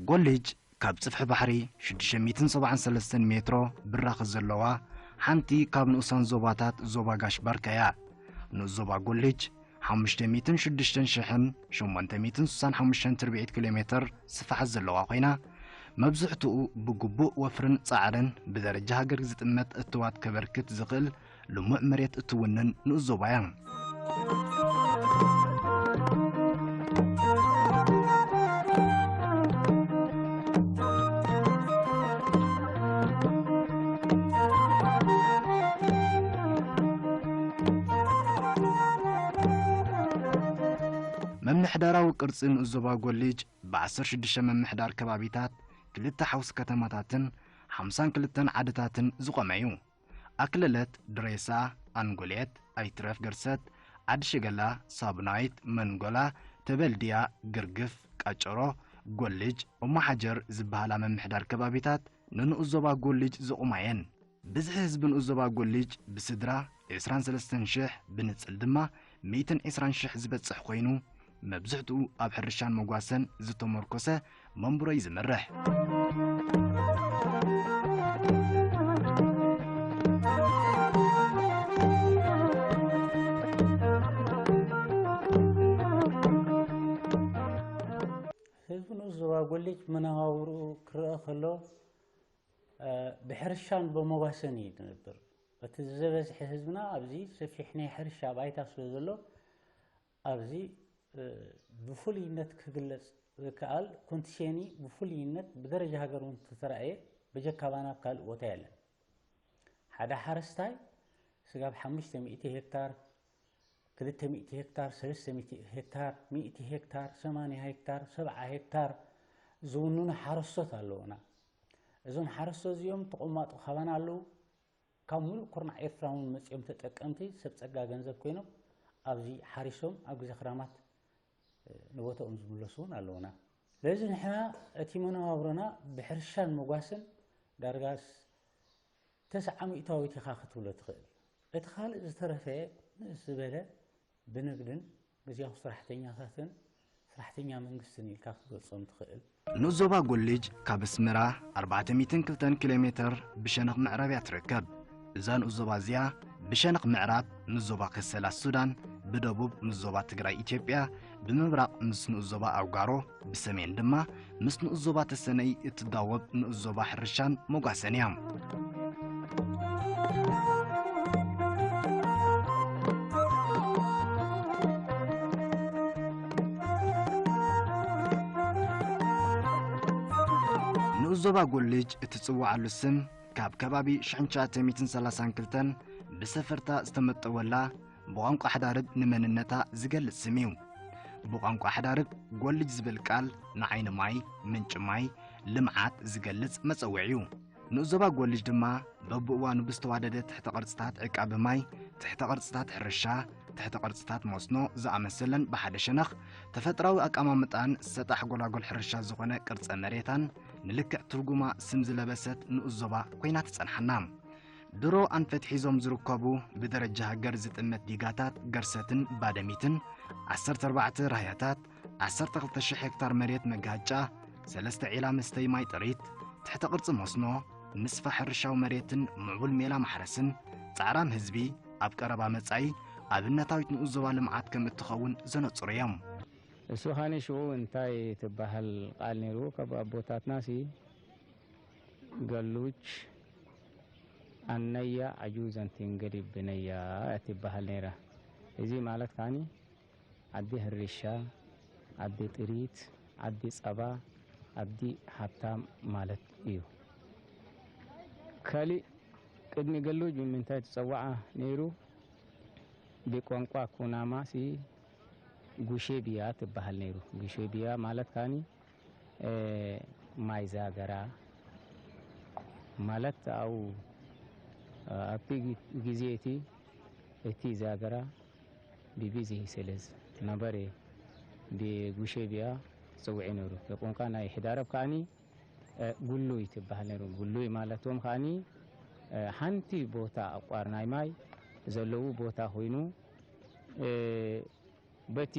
ጎልጅ ካብ ጽፍሒ ባሕሪ ሽዱሽተ ሚእትን ሰብዓን ሰለስተን ሜትሮ ብራኸ ዘለዋ ሓንቲ ካብ ንኡሳን ዞባታት ዞባ ጋሽ ባርካ እያ። ንኡስ ዞባ ጎልጅ ሓሙሽተ ሚእትን ሽዱሽተን ሽሕን ሸሞንተ ሚእትን ስሳን ሓሙሽተን ትርብዒት ኪሎ ሜትር ስፍሓት ዘለዋ ኮይና፣ መብዝሕትኡ ብግቡእ ወፍርን ጻዕርን ብደረጃ ሃገር ዝጥመት እትዋት ከበርክት ዝኽእል ልሙዕ መሬት እትውንን ንኡስ ዞባ እያ። ምምሕዳራዊ ቅርጺ ንኡስ ዞባ ጎልጅ ብዓሰርተ ሽዱሽተ ምምሕዳር ከባቢታት፣ ክልተ ሓውሲ ከተማታትን ሓምሳን ክልተን ዓድታትን ዝቖመ እዩ። ኣክለለት፣ ድሬሳ፣ ኣንጎሌት፣ ኣይትረፍ ገርሰት፣ ዓዲ ሸገላ፣ ሳቡናይት፣ መንጎላ፣ ተበልድያ፣ ግርግፍ፣ ቃጨሮ፣ ጎልጅ፣ ኦማሓጀር ዝበሃላ ምምሕዳር ከባቢታት ንንኡስ ዞባ ጎልጅ ዘቑማ እየን። ብዝሒ ህዝቢ ንኡስ ዞባ ጎልጅ ብስድራ ዕስራን ሰለስተን ሽሕ፣ ብንጽል ድማ ሚእትን ዕስራን ሽሕ ዝበጽሕ ኮይኑ፣ መብዝሕትኡ ኣብ ሕርሻን መጓሰን ዝተመርኮሰ መንብሮ እዩ ዝመርሕ። ህዝቢ ንኡስ ዞባ ጎልጅ መነባብርኡ ክረኣ ከሎ፣ እ፣ ብሕርሻን ብመጓሰን እዩ ዝነብር። እቲ ዝበዝሐ ህዝብና ኣብዚ ሰፊሕ ናይ ሕርሻ ባይታ ስለ ዘሎ፣ ኣብዚ፣ እ፣ ብፍሉይነት ክግለጽ ዝከኣል ኮንቲሴኒ ብፍሉይነት ብደረጃ ሃገር እውን ተተራእየ፣ በጀካ ባና ኣብ ካልእ ቦታ የለን። ሓደ ሓረስታይ ስጋብ ሓሙሽተ ሚእቲ ሄክታር፣ ክልተ ሚእቲ ሄክታር፣ ሰለስተ ሚእቲ ሄክታር፣ ሚእቲ ሄክታር፣ ሰማንያ ሄክታር፣ ሰብዓ ሄክታር ዝውንኑ ሓረስቶት ኣለዉና። እዞም ሓረስቶት እዚኦም ተቖማጦ ካባና ኣለዉ። ካብ ሙሉእ ኩርናዕ ኤርትራ እውን መጺኦም ተጠቀምቲ ሰብ ጸጋ ገንዘብ ኮይኖም ኣብዚ ሓሪሶም ኣብ ግዜ ክራማት ንቦታኦም ዝምለሱ እውን ኣለዉና። ስለዚ ንሕና እቲ መነባብሮና ብሕርሻን መጓስን ዳርጋስ ተስዓ ሚእታዊት ኢኻ ክትብሎ ትኽእል። እቲ ካልእ ዝተረፈ ንእስ ዝበለ ብንግድን ግዝያዊ ስራሕተኛታትን ስራሕተኛ መንግስትን ኢልካ ክትገልጾም ትኽእል። ንኡስ ዞባ ጎልጅ ካብ ኣስመራ ኣርባዕተ ሚእትን ክልተን ኪሎ ሜትር ብሸነኽ ምዕራብ እያ ትርከብ። እዛ ንኡስ ዞባ እዚኣ ብሸነኽ ምዕራብ ምስ ዞባ ከሰላ ሱዳን፣ ብደቡብ ምስ ዞባ ትግራይ ኢትዮጵያ፣ ብምብራቕ ምስ ንኡስ ዞባ ኣውጋሮ፣ ብሰሜን ድማ ምስ ንኡስ ዞባ ተሰነይ እትዳወብ ንኡስ ዞባ ሕርሻን መጓሰን እያ። ንኡስ ዞባ ጎልጅ እትጽውዓሉ ስም ካብ ከባቢ ሽሕን ትሽዓተ ሚእትን ሰላሳን ክልተን ብሰፈርታ ዝተመጠወላ ብቋንቋ ሓዳርብ ንመንነታ ዝገልጽ ስም እዩ። ብቋንቋ ሓዳርብ ጎልጅ ዝብል ቃል ንዓይኒ ማይ፣ ምንጪ ማይ፣ ልምዓት ዝገልጽ መጸውዒ እዩ። ንኡስ ዞባ ጎልጅ ድማ በብእዋኑ ብዝተዋደደ ትሕተ ቅርጽታት ዕቃበ ማይ፣ ትሕተ ቅርጽታት ሕርሻ፣ ትሕተ ቅርጽታት መስኖ ዝኣመሰለን ብሓደ ሸነኽ ተፈጥራዊ ኣቀማምጣን ሰጣሕ ጎላጎል ሕርሻ ዝኾነ ቅርጸ መሬታን ንልክዕ ትርጉማ ስም ዝለበሰት ንኡስ ዞባ ኮይና ትጸንሓና። ድሮ ኣንፈት ሒዞም ዝርከቡ ብደረጃ ሃገር ዝጥመት ዲጋታት ገርሰትን ባደሚትን፣ ዓሰርተ ኣርባዕተ ራህያታት፣ ዓሰርተ ክልተ ሽሕ ሄክታር መሬት መጋጫ፣ ሰለስተ ዒላ መስተይ ማይ ጥሪት፣ ትሕተ ቅርጺ መስኖ፣ ምስፋሕ ሕርሻዊ መሬትን ምዕቡል ሜላ ማሕረስን፣ ጻዕራም ህዝቢ ኣብ ቀረባ መጻኢ ኣብነታዊት ንኡስ ዞባ ልምዓት ከም እትኸውን ዘነጽሩ እዮም። እሱ ኻኒ ሽዑ እንታይ ትበሃል ቃል ነይርዎ ካብ ኣቦታትና ሲ ገሉች ኣነያ ዓጁዘን ትንገዲ ብነያ ትበሃል ነይራ። እዚ ማለት ካኒ ዓዲ ሕርሻ፣ ዓዲ ጥሪት፣ ዓዲ ጸባ፣ ዓዲ ሃብታም ማለት እዩ። ካሊእ ቅድሚ ገሉጅ ብምንታይ ትጸዋዓ ነይሩ? ብቋንቋ ኩናማ ሲ ጉሼ ብያ ትበሃል ነይሩ። ጉሼ ብያ ማለት ካኒ ማይ ዛገራ ማለት ኣብኡ ኣብቲ ግዜ እቲ እቲ ዛገራ ብብዝሒ ስለ ዝነበረ ብጉሼ ብያ ዝፅውዕ ነይሩ። ብቋንቋ ናይ ሕዳረብ ከዓኒ ጉሉይ ትበሃል ነይሩ። ጉሉይ ማለቶም ከዓኒ ሓንቲ ቦታ ኣቋር ናይ ማይ ዘለዉ ቦታ ኮይኑ በቲ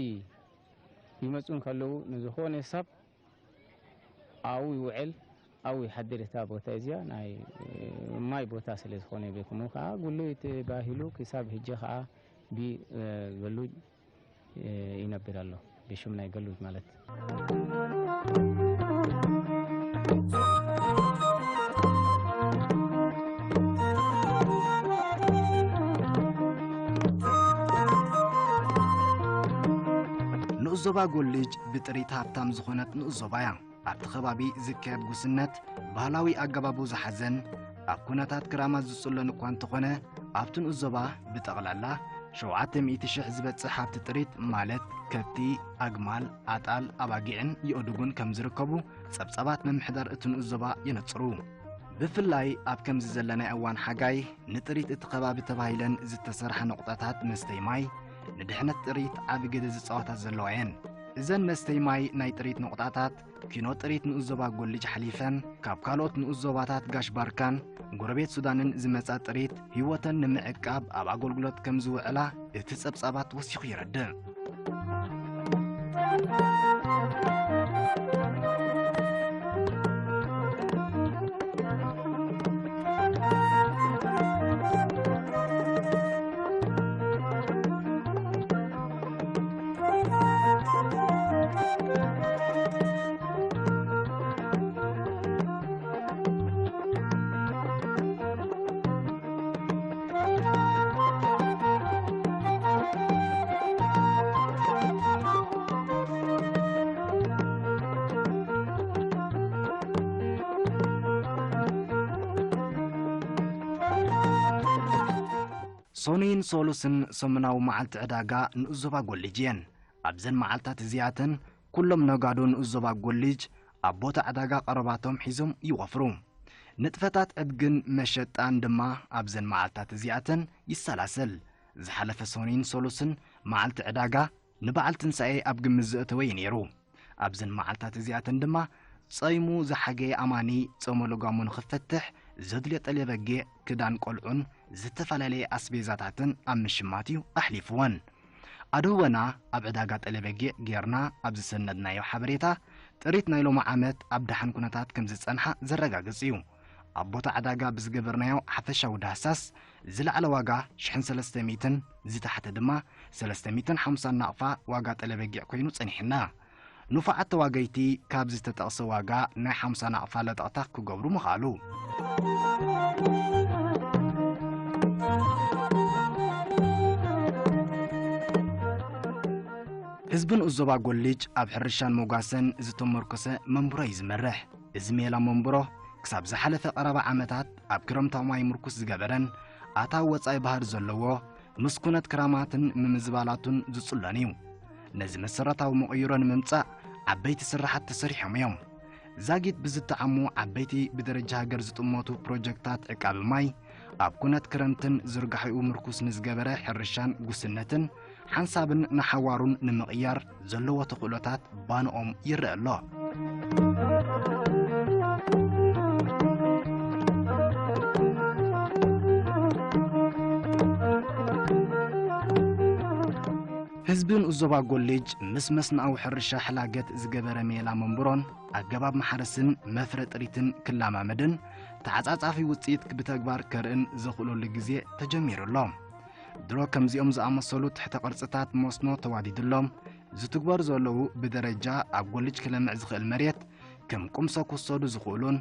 ይመፁ እንከለዉ ንዝኾነ ሰብ ኣብኡ ይውዕል፣ ኣብኡ ይሓድር። እታ ቦታ እዚኣ ናይ ማይ ቦታ ስለ ዝኾነ፣ ቤኩሙ ከዓ ጉሉይ ተባሂሉ ክሳብ ሕጂ ከዓ ብገሉጅ ይነብር ኣሎ፣ ብሽም ናይ ገሉጅ ማለት። ንኡስ ዞባ ጎልጅ ብጥሪት ሃብታም ዝኾነት ንኡስ ዞባ እያ። ኣብቲ ከባቢ ዝካየድ ጉስነት ባህላዊ ኣገባቡ ዝሓዘን ኣብ ኩነታት ክራማት ዝጽሎን እኳ እንተኾነ፣ ኣብቲ ንኡስ ዞባ ብጠቕላላ ሸውዓተ ሚእቲ ሽሕ ዝበጽሕ ሃብቲ ጥሪት ማለት ከብቲ፣ ኣግማል፣ ኣጣል፣ ኣባጊዕን የእዱግን ከም ዝርከቡ ጸብጻባት ምምሕዳር እቲ ንኡስ ዞባ የነጽሩ። ብፍላይ ኣብ ከምዚ ዘለናይ እዋን ሓጋይ ንጥሪት እቲ ከባቢ ተባሂለን ዝተሰርሓ ነቑጣታት መስተይ ማይ ንድሕነት ጥሪት ዓቢ ግደ ዝጻወታ ዘለዋ እየን። እዘን መስተይ ማይ ናይ ጥሪት ነቑጣታት ኪኖ ጥሪት ንኡስ ዞባ ጎልጅ ሓሊፈን ካብ ካልኦት ንኡስ ዞባታት ጋሽ ባርካን ጎረቤት ሱዳንን ዝመጻ ጥሪት ህይወተን ንምዕቃብ ኣብ ኣገልግሎት ከም ዝውዕላ እቲ ጸብጻባት ወሲኹ የረድእ። ሶኑይን ሶሉስን ሰሙናዊ መዓልቲ ዕዳጋ ንኡስ ዞባ ጎልጅ እየን። ኣብዘን መዓልታት እዚኣተን ኩሎም ነጋዶ ንኡስ ዞባ ጎልጅ ኣብ ቦታ ዕዳጋ ቀረባቶም ሒዞም ይወፍሩ። ንጥፈታት ዕድግን መሸጣን ድማ ኣብዘን መዓልታት እዚኣተን ይሰላሰል። ዝሓለፈ ሶኑይን ሶሉስን መዓልቲ ዕዳጋ ንበዓል ትንሳኤ ኣብ ግምት ዘእተወ እዩ ነይሩ። ኣብዘን መዓልታት እዚኣተን ድማ ጸይሙ ዝሓገየ ኣማኒ ጾመ ልጓሙ ንኽፈትሕ ዘድልዮ ጠልየ በጊዕ፣ ክዳን ቆልዑን ዝተፈላለየ ኣስቤዛታትን ኣብ ምሽማት እዩ ኣሕሊፍወን። ኣድህቦና ኣብ ዕዳጋ ጠልየ በጊዕ ጌርና ኣብ ዝሰነድናዮ ሓበሬታ፣ ጥሪት ናይ ሎሚ ዓመት ኣብ ደሓን ኩነታት ከም ዝጸንሓ ዘረጋግጽ እዩ። ኣብ ቦታ ዕዳጋ ብዝገበርናዮ ሓፈሻዊ ዳህሳስ፣ ዝለዓለ ዋጋ ሽሕን ሰለስተ ሚእትን፣ ዝታሕተ ድማ ሰለስተ ሚእትን ሓምሳን ናቕፋ ዋጋ ጠለበጊዕ ኮይኑ ጸኒሕና። ንፉዓት ተዋገይቲ ካብ ዝተጠቕሰ ዋጋ ናይ ሓምሳ ናቕፋ ለጠቕታ ክገብሩ ምኽኣሉ። ህዝቢ ንኡስ ዞባ ጎልጅ ኣብ ሕርሻን ሞጓሰን ዝተመርኮሰ መንብሮ እዩ ዝመርሕ። እዚ ሜላ መንብሮ ክሳብ ዝሓለፈ ቀረባ ዓመታት ኣብ ክረምታዊ ማይ ምርኩስ ዝገበረን ኣታዊ ወጻኢ ባህሪ ዘለዎ፣ ምስ ኩነት ክራማትን ምምዝባላቱን ዝጽሎን እዩ። ነዚ መሰረታዊ መቐይሮ ንምምጻእ ዓበይቲ ስራሓት ተሰሪሖም እዮም። ዛጊት ብዝተዓሙ ዓበይቲ ብደረጃ ሃገር ዝጥመቱ ፕሮጀክታት ዕቃቢ ማይ ኣብ ኩነት ክረምትን ዝርጋሕኡ ምርኩስ ንዝገበረ ሕርሻን ጉስነትን ሓንሳብን ንሓዋሩን ንምቕያር ዘለዎ ተኽእሎታት ባንኦም ይረአ ኣሎ። ህዝቢ ንኡስ ዞባ ጎልጅ ምስ መስናኣዊ ሕርሻ ሕላገት ዝገበረ ሜላ መንብሮን ኣገባብ ማሕረስን መፍረ ጥሪትን ክላማመድን ተዓጻጻፊ ውጽኢት ብተግባር ከርእን ዘኽእለሉ ግዜ ተጀሚሩ ኣሎ። ድሮ ከምዚኦም ዝኣመሰሉ ትሕተ ቅርጽታት መስኖ ተዋዲድሎም ዝትግበሩ ዘለዉ ብደረጃ ኣብ ጎልጅ ክለምዕ ዝኽእል መሬት ከም ቁምሶ ክውሰዱ ዝኽእሉን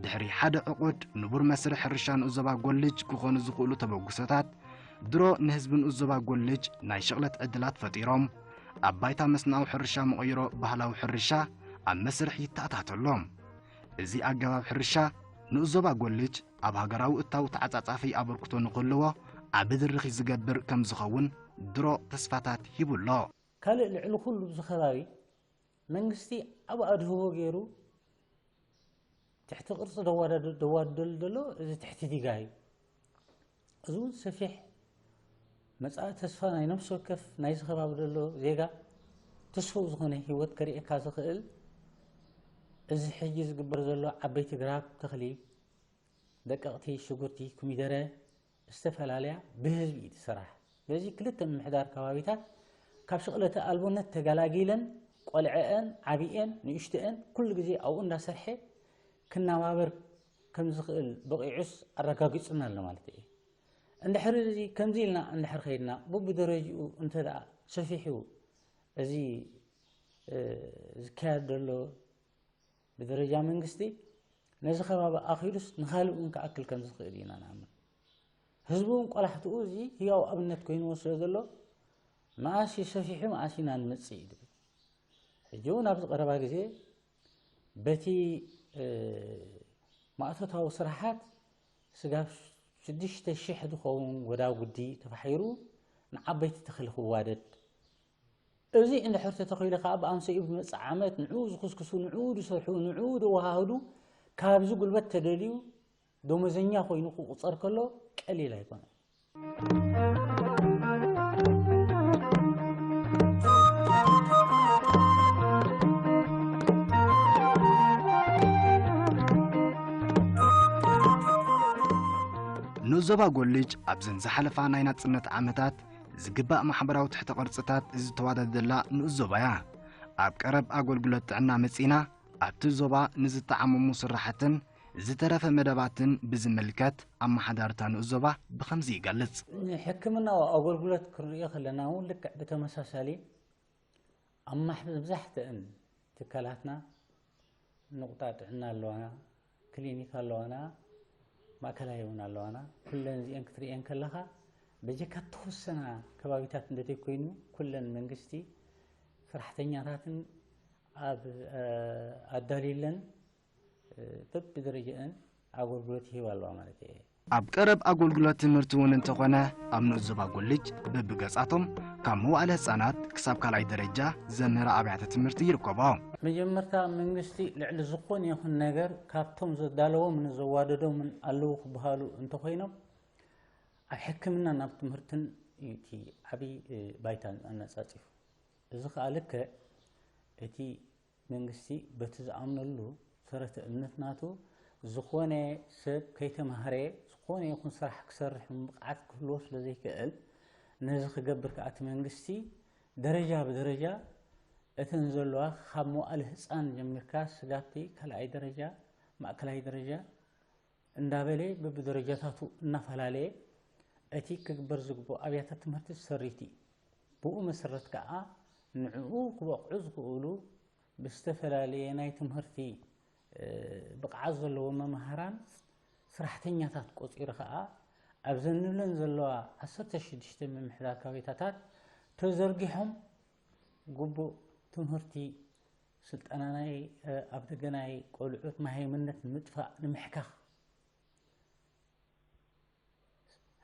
ድሕሪ ሓደ ዕቑድ ንቡር መስርሕ ሕርሻ ንኡስ ዞባ ጎልጅ ክኾኑ ዝኽእሉ ተበግሶታት ድሮ ንህዝቢ ንኡስ ዞባ ጎልጅ ናይ ሽቕለት ዕድላት ፈጢሮም ኣብ ባይታ መስናዊ ሕርሻ መቐይሮ ባህላዊ ሕርሻ ኣብ መስርሕ ይተኣታተሎም። እዚ ኣገባብ ሕርሻ ንኡስ ዞባ ጎልጅ ኣብ ሃገራዊ እታው ተዓጻጻፊ ኣበርክቶ ንኽህልዎ ዓቢ ድርኺ ዝገብር ከም ዝኸውን ድሮ ተስፋታት ሂቡ ኣሎ። ካልእ ልዕሊ ኩሉ ኣብዚ ከባቢ መንግስቲ ዓቢ ኣድህቦ ገይሩ ትሕቲ ቅርጺ ደዋዳድ-፣ ደዋድደሉ ዘሎ እዚ ትሕቲ ዲጋ እዩ። እዚ እውን ሰፊሕ መጻኢ ተስፋ ናይ ነፍሲ ወከፍ ናይዚ ከባቢ ዘሎ ዜጋ ተስፍኡ ዝኾነ ህይወት ከርእየካ ዝኽእል እዚ ሕጂ ዝግበር ዘሎ ዓበይቲ ግራብ ተኽሊ ደቀቕቲ ሽጉርቲ፣ ኮሚደረ፣ ዝተፈላለያ ብህዝቢ እዩ እቲ ስራሕ። ስለዚ ክልተ ምምሕዳር ከባቢታት ካብ ሽቕለተ ኣልቦነት ተገላጊለን ቆልዐአን ዓብኤን ንእሽተአን ኩሉ ግዜ ኣብኡ እንዳሰርሐ ክናባበር ከም ዝኽእል በቂዑስ ኣረጋጊጹና ኣሎ ማለት እዩ። እንድሕር እዚ ከምዚ ኢልና እንድሕር ከይድና፣ በብደረጅኡ እንተ ደኣ ሰፊሑ እዚ ዝካየድ ዘሎ ብደረጃ መንግስቲ፣ ነዚ ከባቢ ኣኺሉስ ንኻልእ እውን ክኣክል ከም ዝኽእል ኢና ንኣምን። ህዝቢ እውን ቆላሕትኡ እዚ ህያው ኣብነት ኮይንዎ ስለ ዘሎ፣ መኣስ እዩ ሰፊሑ፣ መኣስ ኢና ንመጽእ እዩ ዝብል። ሕጂ እውን ኣብዚ ቀረባ ግዜ በቲ ማእቶታዊ ስራሓት ስጋብ ሽዱሽተ ሽሕ ዝኸውን ጎዳጉዲ ተፋሒሩ ንዓበይቲ ተኽሊ ክዋደድ፣ እዚ እንድሕር ተተኺሉ ከኣ ብኣምሰኡ ብመጽእ ዓመት ንዕኡ ዝኹስኩሱ፣ ንዕኡ ዝሰርሑ፣ ንዕኡ ዘወሃህዱ፣ ካብዚ ጉልበት ተደልዩ ደሞዘኛ ኮይኑ ክቑጸር ከሎ ቀሊል ኣይኮነን። ንዞባ ጎልጅ ኣብዘን ዝሓለፋ ናይ ናጽነት ዓመታት ዝግባእ ማሕበራዊ ትሕተ ቅርጽታት ዝተዋደደላ ንኡስ ዞባ እያ። ኣብ ቀረብ ኣገልግሎት ጥዕና መጺእና ኣብቲ ዞባ ንዝተዓመሙ ስራሕትን ዝተረፈ መደባትን ብዝምልከት ኣመሓዳርታ ንኡስ ዞባ ብኸምዚ ይገልጽ። ንሕክምናዊ ኣገልግሎት ክንሪኦ ከለና እውን ልክዕ ብተመሳሳሊ ኣብ ማሕ- መብዛሕትአን ትካላትና ንቑጣ ጥዕና ኣለዋና፣ ክሊኒክ ኣለዋና፣ ማእከላይ እውን ኣለዋና። ኩለን እዚአን ክትሪኤን ከለኻ በጀካ ተወሰና ከባቢታት እንደተይኮይኑ ኩለን መንግስቲ ሰራሕተኛታትን ኣብ ኣዳልዩለን በብደረጃአን ኣገልግሎት ይህባ ኣለዋ ማለት እየ። ኣብ ቀረብ ኣገልግሎት ትምህርቲ እውን እንተኾነ ኣብ ንኡስ ዞባ ጎልጅ በብገጻቶም ካብ መዋእለ ህጻናት ክሳብ ካልኣይ ደረጃ ዘምህራ ኣብያተ ትምህርቲ ይርከቦ። መጀመርታ መንግስቲ ልዕሊ ዝኾነ ይኹን ነገር ካብቶም ዘዳለዎምን ዘዋደዶምን ኣለዉ ክበሃሉ እንተኾይኖም ኣብ ሕክምናን ኣብ ትምህርትን እዩ እቲ ዓብዪ ባይታ ኣነጻጺፉ። እዚ ከኣ ልክዕ እቲ መንግስቲ በቲ ዝኣምነሉ ሰረተ እምነት ናቱ ዝኾነ ሰብ ከይተማህረ ዝኾነ ይኹን ስራሕ ክሰርሕ ብቕዓት ክህልዎ ስለ ዘይክእል ነዚ ክገብር ከኣ እቲ መንግስቲ ደረጃ ብደረጃ እተን ዘለዋ ካብ መዋእለ ህፃን ጀሚርካ ስጋብቲ ካልኣይ ደረጃ ማእከላይ ደረጃ እንዳበለ በብደረጃታቱ እናፈላለየ እቲ ክግበር ዝግብኦ ኣብያተ ትምህርቲ ሰሪቱ እዩ። ብኡ መሰረት ከዓ ንዕኡ ክበቕዑ ዝኽእሉ ብዝተፈላለየ ናይ ትምህርቲ ብቕዓት ዘለዎም መምሃራን ስራሕተኛታት ቆፂሩ ከዓ ኣብዘን ንብለን ዘለዋ ዓሰርተ ሽዱሽተ ምምሕዳር ካቤታታት ተዘርጊሖም ግቡእ ትምህርቲ ስልጠና ናይ ኣብ ደገ ናይ ቆልዑት መሃይምነት ንምጥፋእ ንምሕካኽ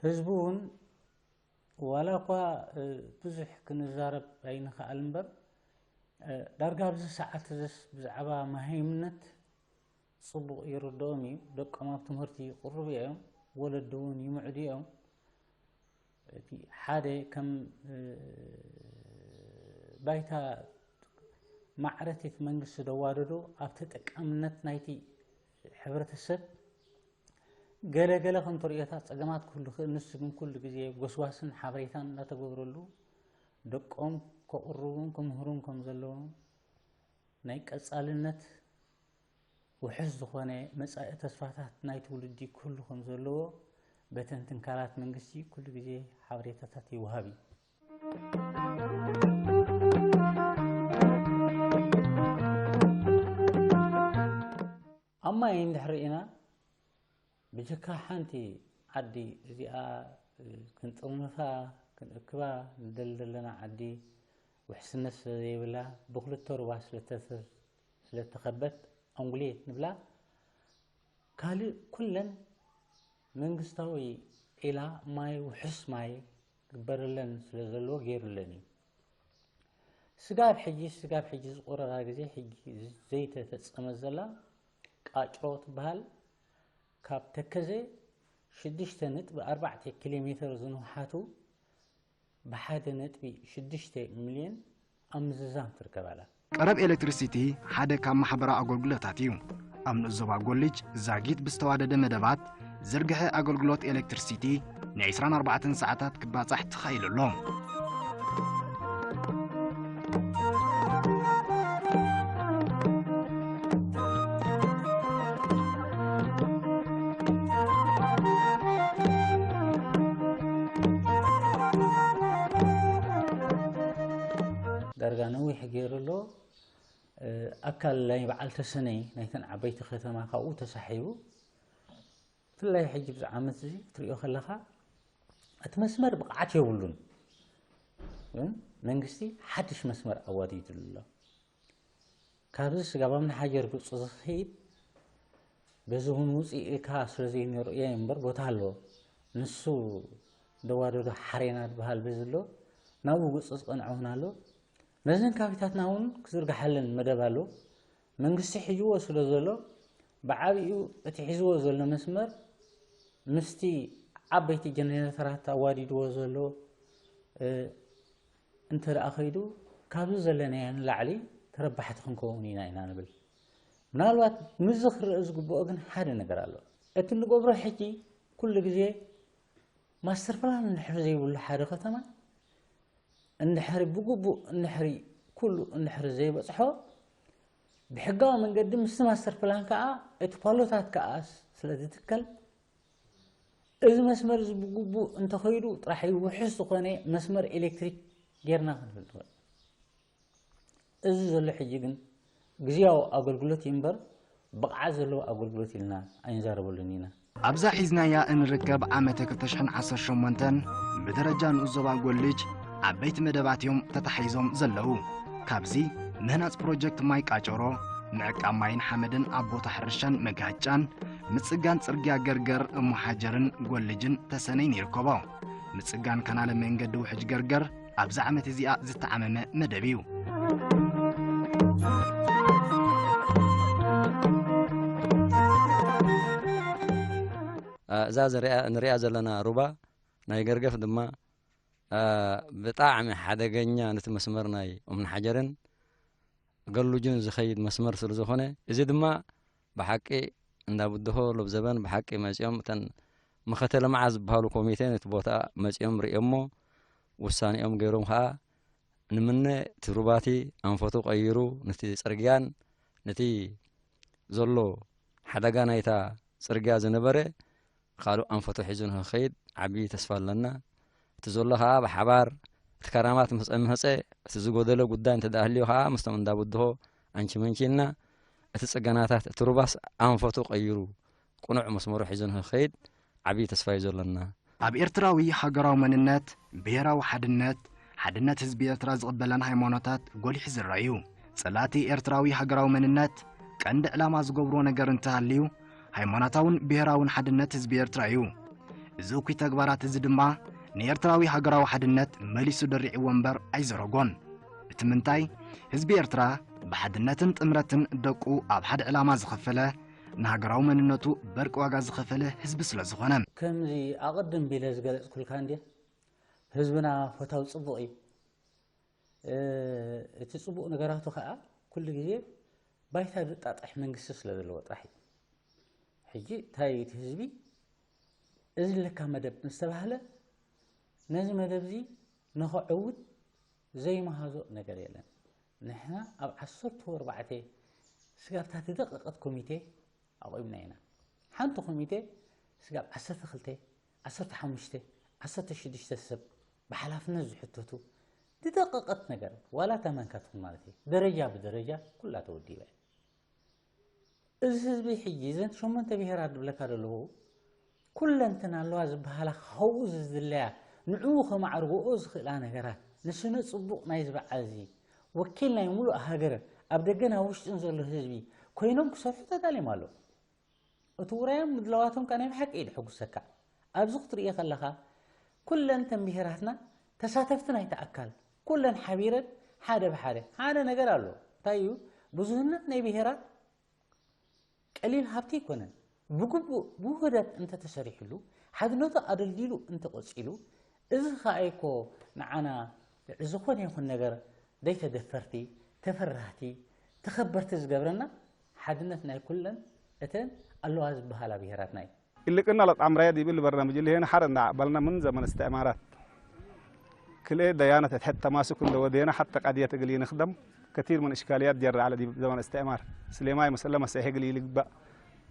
ህዝቡ እውን ዋላ እኳ ብዙሕ ክንዛረብ ኣይንኽኣል እምበር ዳርጋ ኣብዚ ሰዓት እዚስ ብዛዕባ መሃይምነት ፅቡቕ ይርድኦም እዩ። ደቆም ኣብ ትምህርቲ ይቕርቡ እዮም፣ ወለዲ እውን ይምዕዱ እዮም። እቲ ሓደ ከም ባይታ ማዕረቲ እቲ መንግስቲ ዘዋደዶ ኣብ ተጠቃምነት ናይቲ ሕብረተሰብ ገለ ገለ ከም ተርእዮታት ፀገማት ክህሉ ይኽእል። ንሱ ግን ኩሉ ግዜ ጎስጓስን ሓበሬታን እናተገብረሉ ደቆም ከቕርቡን ክምህሩን ከም ዘለዎም ናይ ቀፃልነት ውሑስ ዝኾነ መጻኢ ተስፋታት ናይ ትውልዲ ክህሉ ከም ዘለዎ በተን ትንካላት መንግስቲ ኩሉ ግዜ ሓበሬታታት ይወሃብ እዩ። ኣብ ማይ እንድሕር ርኢና ብጀካ ሓንቲ ዓዲ እዚኣ ክንጥርንፋ ክንእክባ ንደሊ ዘለና ዓዲ ውሕስነት ስለ ዘይብላ ብክልተ ሩባ ስለ እተኸበት ኣንጉሌት ንብላ ካልእ ኩለን መንግስታዊ ዒላ ማይ ውሑስ ማይ ግበረለን ስለ ዘለዎ ገይሩለን እዩ። ስጋብ ሕጂ ስጋብ ሕጂ ዝቆረራ ግዜ ሕጂ ዘይተፈጸመ ዘላ ቃጭሮ ትበሃል ካብ ተከዘ ሽዱሽተ ነጥቢ ኣርባዕተ ኪሎ ሜትር ዝንውሓቱ ብሓደ ነጥቢ ሽዱሽተ ሚልዮን ኣብ ምዝዛም ትርከብ ኣላ። ቀረብ ኤሌክትሪሲቲ ሓደ ካብ ማሕበራዊ ኣገልግሎታት እዩ። ኣብ ንኡስ ዞባ ጎልጅ ዛጊት ብዝተዋደደ መደባት ዝርግሐ ኣገልግሎት ኤሌክትሪሲቲ ን ዒስራን ኣርባዕተን ሰዓታት ክባጻሕ ተኻኢሉ ኣሎ። ገይሩ ኣሎ። ኣካል ናይ በዓል ተሰነይ ናይተን ዓበይቲ ከተማ ካብኡ ተሳሒቡ፣ ብፍላይ ሕጂ ብዚ ዓመት እዚ ክትሪኦ ከለኻ እቲ መስመር ብቕዓት የብሉን። ግን መንግስቲ ሓድሽ መስመር ኣዋዲዱ ኣሎ። ካብዚ ስጋብ ኣብ ንሓጀር ግብፂ ዝኸይድ በዚ እውን ውፅእ ኢልካ ስለ ዘይንርእዮ እምበር ቦታ ኣሎ። ንሱ ደዋደዶ ሓሬና ዝበሃል በዚ ኣሎ። ናብኡ ግብፂ ዝቐንዐ እውን ኣሎ። ነዘን ካቢታትና እውን ክዝርግሓለን መደብ ኣሎ። መንግስቲ ሒዝዎ ስለ ዘሎ ብዓቢኡ እቲ ሒዝዎ ዘሎ መስመር ምስቲ ዓበይቲ ጀነሬተራት ኣዋዲድዎ ዘሎ እንተ ደኣ ከይዱ ካብዚ ዘለናዮ ንላዕሊ ተረባሕቲ ክንከውን ኢና ኢና ንብል። ምናልባት ምስዚ ክረአ ዝግብኦ ግን ሓደ ነገር ኣሎ። እቲ ንገብሮ ሕጂ ኩሉ ግዜ ማስተር ፕላን እንድሕር ዘይብሉ ሓደ ከተማ እንድሕሪ ብግቡእ እንድሕሪ ኩሉ እንድሕሪ ዘይበፅሖ ብሕጋዊ መንገዲ ምስቲ ማስተር ፕላን ከዓ እቲ ፓሎታት ከዓ ስለ ዝትከል እዚ መስመር እዚ ብግቡእ እንተኸይዱ ጥራሕ እዩ ውሑስ ዝኾነ መስመር ኤሌክትሪክ ጌርና ክንብል ንኽእል። እዚ ዘሎ ሕጂ ግን ግዝያዊ ኣገልግሎት እዩ እምበር ብቕዓት ዘለዎ ኣገልግሎት ኢልና ኣይንዛረበሉን ኢና። ኣብዛ ሒዝናያ እንርከብ ዓመተ ክልተ ሽሕን ዓሰርተ ሸሞንተን ብደረጃ ንኡስ ዞባ ጎልጅ ዓበይቲ መደባት እዮም ተታሒዞም ዘለዉ። ካብዚ ምህናጽ ፕሮጀክት ማይ ቃጨሮ፣ ምዕቃብ ማይን ሓመድን ኣብ ቦታ ሕርሻን መጋጫን፣ ምጽጋን ጽርግያ ገርገር እሞ ሓጀርን ጎልጅን ተሰነይን ይርከቦ። ምጽጋን ካናለ መንገዲ ውሕጅ ገርገር ኣብዚ ዓመት እዚኣ ዝተዓመመ መደብ እዩ። እዛ ዘሪኣ- ንሪኣ ዘለና ሩባ ናይ ገርገፍ ድማ ብጣዕሚ ሓደገኛ ነቲ መስመር ናይ ኦምን ሓጀርን ገሉጅን ዝኸይድ መስመር ስለ ዝኾነ፣ እዚ ድማ ብሓቂ እንዳ ብድሆ ሎብ ዘበን ብሓቂ መጺኦም እተን መኸተ ልምዓት ዝበሃሉ ኮሚቴ ነቲ ቦታ መጺኦም ርእዮሞ ውሳኔኦም ገይሮም ኸኣ ንምነ እቲ ሩባቲ ኣንፈቱ ቀይሩ ነቲ ጽርግያን ነቲ ዘሎ ሓደጋ ናይታ ጽርግያ ዝነበረ ካልእ ኣንፈቱ ሒዙ ንኽኸይድ ዓቢ ተስፋ ኣለና። እቲ ዘሎ ኸኣ ብሓባር እቲ ከራማት ምስ ጸንሐጸ እቲ ዝጎደለ ጉዳይ እንተ ደኣ ህልዩ ኸኣ ምስቶም እንዳ ብድሆ ኣንቺ መንቺ ኢልና እቲ ጽገናታት እቲ ሩባስ ኣንፈቱ ቀይሩ ቅኑዕ መስመሩ ሒዙ ንኽኸይድ ዓቢ ተስፋ እዩ ዘሎና። ኣብ ኤርትራዊ ሃገራዊ መንነት፣ ብሄራዊ ሓድነት፣ ሓድነት ህዝቢ ኤርትራ ዝቕበለን ሃይማኖታት ጎሊሑ ዝረኣዩ። ጸላእቲ ኤርትራዊ ሃገራዊ መንነት ቀንዲ ዕላማ ዝገብርዎ ነገር እንተሃልዩ፣ ሃይማኖታውን ብሄራውን ሓድነት ህዝቢ ኤርትራ እዩ። እዚ እኩይ ተግባራት እዚ ድማ ንኤርትራዊ ሃገራዊ ሓድነት መሊሱ ደሪዕዎ እምበር ኣይዘረጎን። እቲ ምንታይ፣ ህዝቢ ኤርትራ ብሓድነትን ጥምረትን ደቁ ኣብ ሓደ ዕላማ ዝኸፈለ፣ ንሃገራዊ መንነቱ በርቂ ዋጋ ዝኸፈለ ህዝቢ ስለ ዝኾነ። ከምዚ ኣቐድም ቢለ ዝገለጽኩልካ እንድየ፣ ህዝብና ፈታው ጽቡቕ እዩ። እ፣ እቲ ጽቡቕ ነገራቱ ኸኣ ኩሉ ግዜ ባይታ ዘጣጥሕ መንግስቲ ስለ ዘለዎ ጥራሕ እዩ። ሕጂ እንታይ እዩ እቲ ህዝቢ? እዚ ለካ መደብ ምስ ተባህለ ነዚ መደብ እዚ ንኸዕውት ዘይመሃዞ ነገር የለን። ንሕና ኣብ ዓሰርተ ኣርባዕተ ስጋብ እታ ዝደቐቐት ኮሚቴ ኣቑምና ኢና። ሓንቲ ኮሚቴ ስጋብ ዓሰርተ ክልተ፣ ዓሰርተ ሓሙሽተ፣ ዓሰርተ ሽዱሽተ ሰብ ብሓላፍነት ዝሕተቱ ዝደቐቐት ነገር ዋላ እታ መንካ ትኹን ማለት እዩ። ደረጃ ብደረጃ ኩላ ተወዲባ እያ። እዚ ህዝቢ ሕጂ እዘን ሸሞንተ ብሄራት ዝብለካ ዘለኹ ኩለንተን ኣለዋ ዝበሃላ ካብኡ ዝድለያ ንዕኡ ከማዕርግኦ ዝኽእላ ነገራት ንስነ ጽቡቕ ናይዚ በዓል እዚ ወኪል ናይ ሙሉእ ሃገርን ኣብ ደገን ኣብ ውሽጥን ዘሎ ህዝቢ ኮይኖም ክሰርሑ ተዳልዮም ኣለዉ። እቲ ውራዮም ምድላዋቶም ከኣ ናይ ብሓቂ እዩ ዘሐጉሰካ። ኣብዚ ክትርእዮ ከለኻ ኩለን እተን ብሄራትና ተሳተፍቲ ናይቲ ኣካል ኩለን ሓቢረን ሓደ ብሓደ ሓደ ነገር ኣሎ። እንታይ እዩ ብዙህነት ናይ ብሄራት ቀሊል ሃብቲ ኣይኮነን። ብግቡእ ብውህደት እንተተሰሪሕሉ፣ ሓድነቱ ኣደልዲሉ እንተቐጺሉ፣ እዚ ኸኣ እኮ ንዓና ዝኾነ ይኹን ነገር ዘይተደፈርቲ፣ ተፈራህቲ፣ ተኸበርቲ ዝገብረና ሓድነት ናይ ኩለን እተን ኣለዋ ዝበሃላ ብሄራትና እዩ። ይልቅና ለጣምራየድ ይብል በርናምጅ ልሄን ሐር እንዳ በልና ምን ዘመን እስትዕማራት ክልኤ ደያነት እትሐት ተማስኩ እንደ ወዴና ሐተ ቀድየት እግል ይንክደም ከቲር ምን እሽካልያት ጀረ ዐለ ዲብ ዘመን እስትዕማር። ስሌማይ መሰለ መሰሔ እግል ይልግባእ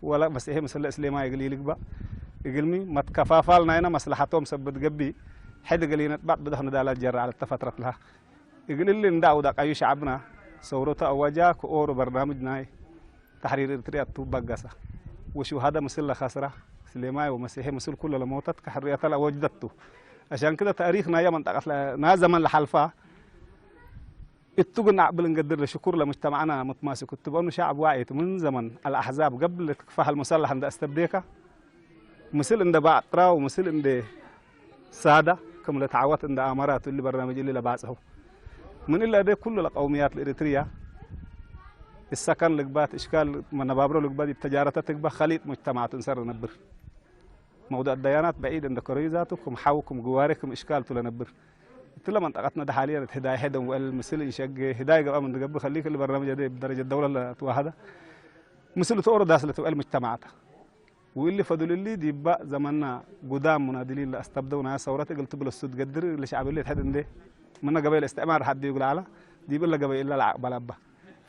ወለ መሰሔ መሰለ እስሌማይ እግል ይልግባእ። እግልሚ መትከፋፋል ናይና መስለሐቶም ሰብት ገብእ ሐድ እግል ይነጥባጥ ብደኽ ንዳላት ጀረ ዐለ እተ ፈትረት ለሃ። እግልል እንዳ ውዳቃዩ ሸዓብና ሰውረቱ ኣዋጃ ክኦሩ በርናምጅ ናይ ተሕሪር ኤርትርያ እቱ በገሳ ወሽውሃደ ምስል ለኸስራ ስሌማይ ወመሲሒ ምስል ኩሎ ለሞተት ከሕርያታ ለወጅደቱ። عشان كده ታሪክ ናያ መንጠቀት ና ዘመን ለሓልፋ እቱ ግን ኣዕብል እንገድር ለሽኩር ለሙጅተማዕና ሙትማሲክ እቱ በኑ ሸዓብ ዋዒት ምን ዘመን አልአሕዛብ ገብል ክትፋህ አልሙሰላሕ እንደ አስተብዴካ ምስል እንደ ባጥራ ወምስል እንደ ሳዳ ከም ለተዓወት እንደ አመራት እሊ በርናምጅ እሊ ለባጽሑ ምን እለ እደ ኩሉ ለቀውምያት ለኤሪትርያ እሰከን ልግባት እሽካል መነባብሮ ልግባት ይተጃረተ ትግባ ከሊጥ ሙጅተማዕት እንሰር ነብር መውዱዕ ደያናት በዒድ እንደ ከረዩ ዛቱ ክም ሓው ክም ግዋሬ ክም እሽካል ቱ ለነብር እትለ መንጠቀትነ ደሓልየ ህዳይ ሄደን ወእል ምስል እንሸግ ህዳይ ገባ ምን ትገብር ከሊክ እሊ በርናምጅ እደ ብደረጀ ደውለ ለትዋሃደ ምስል ተኦሮ ዳስ ለትውዕል ሙጅተማዕታ ውእሊ ፈዱልሊ ዲባ ዘመና ጉዳም ሙናድሊን ለአስተብደው ናይ ሰውረት እግል ትብል እሱ ትገድር ለሸዓብ እሊ ትሕድ እንዴ ምነ ገበይ ለእስትዕማር ሓዲ ይጉል ዓላ ዲብ እለ ገበይ እላ ለዓቅበል አባ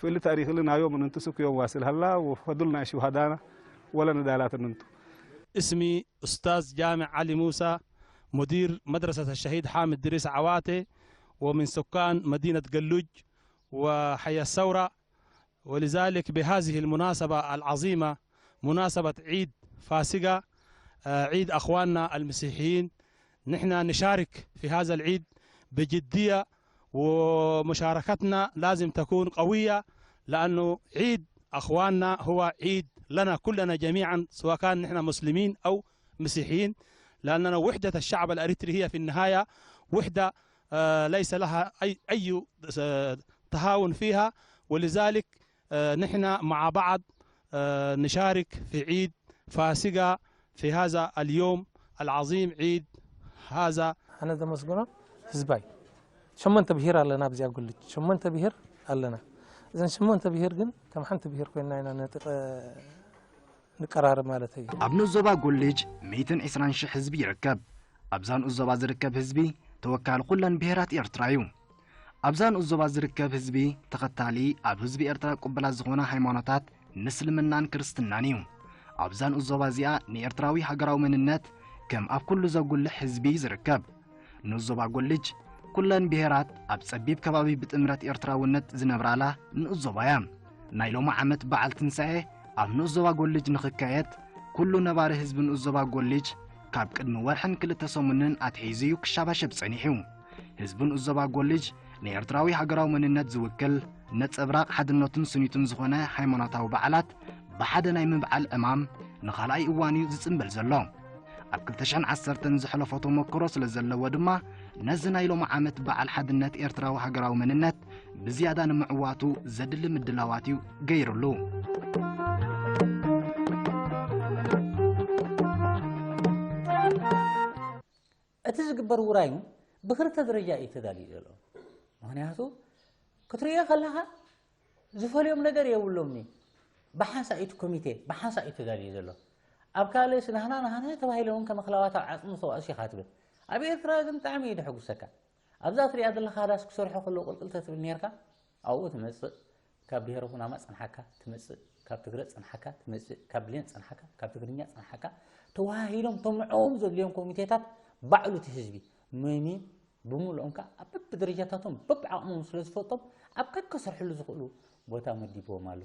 ፍእሊ ታሪክ እሊ ናዮም እንንቱ ሱክ ዮም ዋስል ሀላ ወፈዱል ናይ ሽሃዳና ወለ ንዳላት እንንቱ اسمي أستاذ جامع علي موسى، مدير مدرسة الشهيد حامد دريس عواتي، ومن سكان مدينة قلوج وحي الثورة. ولذلك بهذه المناسبة العظيمة، مناسبة عيد فاسقة، آه، عيد أخواننا المسيحيين، نحن نشارك في هذا العيد بجدية، ومشاركتنا لازم تكون قوية، لأنه عيد أخواننا هو عيد لنا كلنا جميعا، سواء كان نحن مسلمين أو مسيحيين، لأننا وحدة الشعب الأريتري هي في النهاية وحدة، آه، ليس لها أي، أي، آه، تهاون فيها. ولذلك، آه، نحن مع بعض، آه، نشارك في عيد فاسقة في هذا اليوم العظيم، عيد هذا. أنا دمسقنا ህዝባይ ሸሞንተ ብሄር ኣለና ኣብዚኣ ጉልጅ ሸሞንተ ብሄር ኣለና እዘን ሸሞንተ ብሄር ግን ከም ሓንቲ ብሄር ኮይና ኢና ነጥጠ ንቀራረብ ማለት እዩ። ኣብ ንኡስ ዞባ ጎልጅ ሚእትን ዕስራን ሽሕ ህዝቢ ይርከብ። ኣብዛ ንኡስ ዞባ ዝርከብ ህዝቢ ተወካሊ ኩለን ብሄራት ኤርትራ እዩ። ኣብዛ ንኡስ ዞባ ዝርከብ ህዝቢ ተኸታሊ ኣብ ህዝቢ ኤርትራ ቅቡላት ዝኾና ሃይማኖታት ምስልምናን ክርስትናን እዩ። ኣብዛ ንኡስ ዞባ እዚኣ ንኤርትራዊ ሃገራዊ መንነት ከም ኣብ ኩሉ ዘጉልሕ ህዝቢ እዩ ዝርከብ። ንኡስ ዞባ ጎልጅ ኩለን ብሄራት ኣብ ጸቢብ ከባቢ ብጥምረት ኤርትራውነት ዝነብራላ ንኡስ ዞባ እያ። ናይ ሎሚ ዓመት በዓል ትንሳኤ ኣብ ንኡስ ዞባ ጎልጅ ንኽካየድ ኩሉ ነባሪ ህዝቢ ንኡስ ዞባ ጎልጅ ካብ ቅድሚ ወርሕን ክልተ ሰሙንን ኣትሒዙ እዩ ክሻባሸብ ጸኒሑ። ህዝቢ ንኡስ ዞባ ጎልጅ ንኤርትራዊ ሃገራዊ መንነት ዝውክል ነጸብራቕ ሓድነቱን ስኒቱን ዝኾነ ሃይማኖታዊ በዓላት ብሓደ ናይ ምብዓል ዕማም ንኻልኣይ እዋን እዩ ዝጽንበል ዘሎ። ኣብ ክልተ ሽሕን ዓሰርተን ዝሐለፎ ተሞክሮ ስለ ዘለዎ ድማ ነዚ ናይ ሎሚ ዓመት በዓል ሓድነት ኤርትራዊ ሃገራዊ መንነት ብዝያዳ ንምዕዋቱ ዘድሊ ምድላዋት እዩ ገይሩሉ። እቲ ዝግበር ውራይ እውን ብክልተ ደረጃ እዩ ተዳልዩ ዘሎ። ምኽንያቱ ክትርእዮ ከለኻ ዝፈልዮም ነገር የብሎምኒ። ብሓንሳእ እዩ እቲ ኮሚቴ ብሓንሳእ እዩ ተዳልዩ ዘሎ። ኣብ ካልእስ ናህና ናህና ተባሂሎም እውን ከም ኣኽላባት ኣብ ዓጽሚ ዝተዋእሱ ኢኻ ትብል። ኣብ ኤርትራ ግን ብጣዕሚ እዩ ደሐጉሰካ። ኣብዛ ትሪኣ ዘለኻ ዳስ ክሰርሖ ከለዉ ቅልቅል ተትብል ኔርካ ኣብኡ ትመጽእ። ካብ ብሄረ ኩናማ ጸንሓካ ትመጽእ፣ ካብ ትግረ ጸንሓካ ትመጽእ፣ ካብ ብሌን ጸንሓካ፣ ካብ ትግርኛ ጸንሓካ ተዋሃሂዶም እቶም ንዕኦም ዘድልዮም ኮሚቴታት ባዕሉ እቲ ህዝቢ መምዩ ብምልኦም ከኣ ኣብ በብደረጃታቶም በብዓቕሞም ስለ ዝፈልጦም ኣብ ከከሰርሕሉ ዝኽእሉ ቦታ መዲብዎም ኣሎ።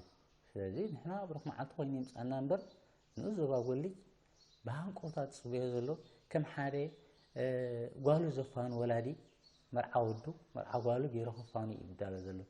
ስለዚ ንሕና ብሩኽ መዓልቲ ኮይኑ ይምጻና እምበር ንኡስ ዞባ ጎልጅ ብሃንቀውታ ዝጽበዮ ዘሎ ከም ሓደ ጓሉ ዘፋኑ ወላዲ መርዓ ወዱ መርዓ ጓሉ ገይሩ ክፋኑ እዩ ዝዳሎ ዘሎ።